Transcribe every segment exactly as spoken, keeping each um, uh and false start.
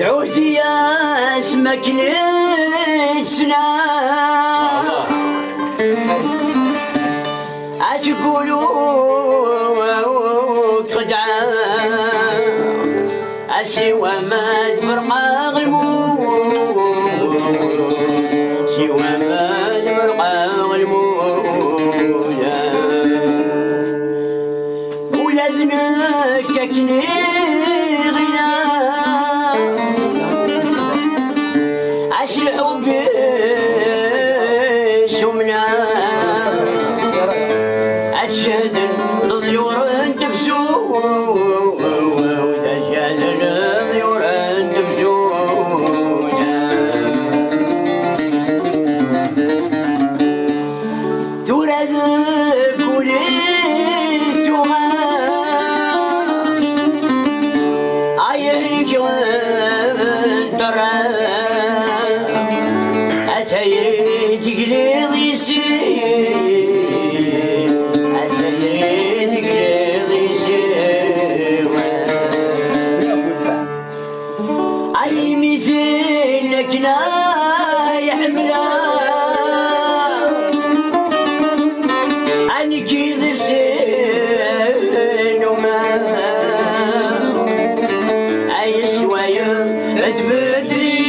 Ɛuhdi-yas makken i tt-ssneɣ. Ad tegulu xedɛa. Asiwa ma d-berqeɣ lmut. Siwa ma d-berqeɣ lmut. Ula d nekk akken i ɣileɣ, ass lḥubb-is umneɣ, ad cehden leḍyur n tefsut, ad cehden leḍyur n tefsut. Tura deg ul-is tuɣal, ay rrikel n ṭṭerra, a tayri tegliḍ yes-i, a tayri tegliḍ yes-i. Ay lmizan akken ay ḥemmleɣ, a nekk d ssnuma, ay sswayeḍ tbeddli,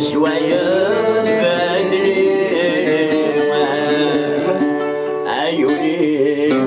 sswayeḍ tbeddli, ay ul-iw.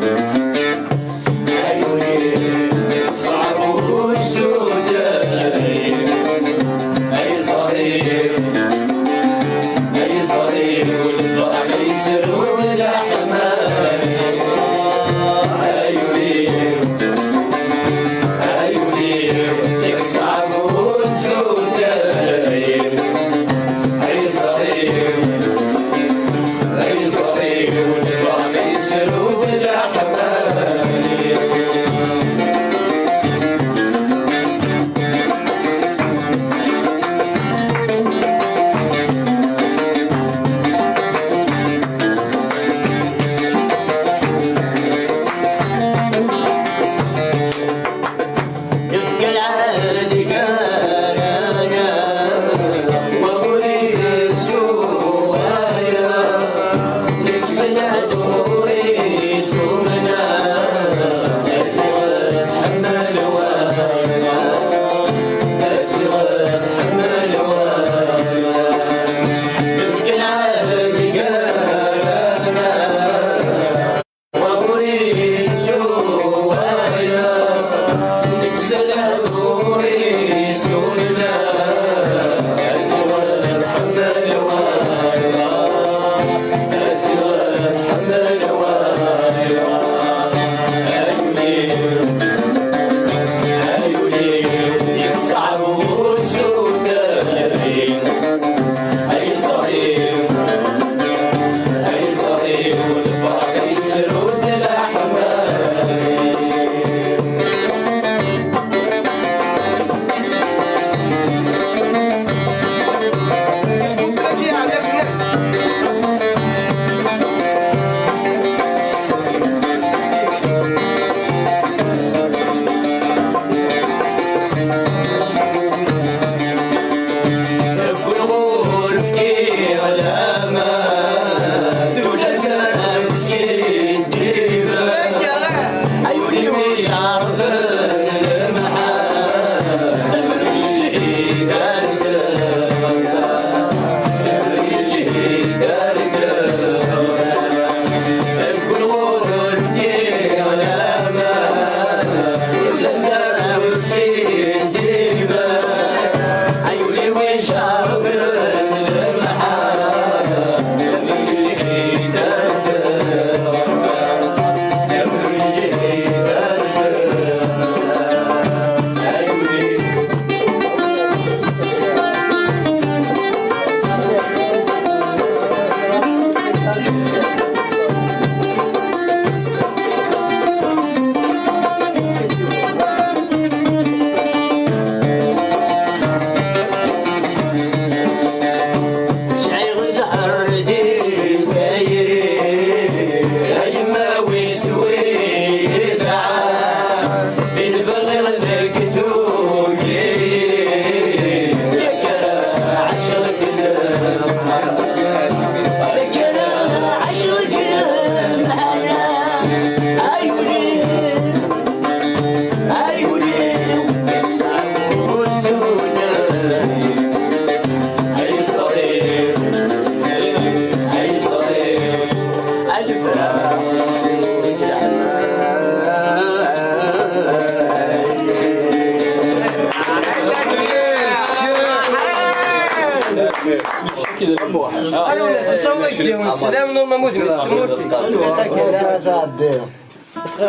Sslam n umamud n tmurt.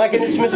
Akken isem-is.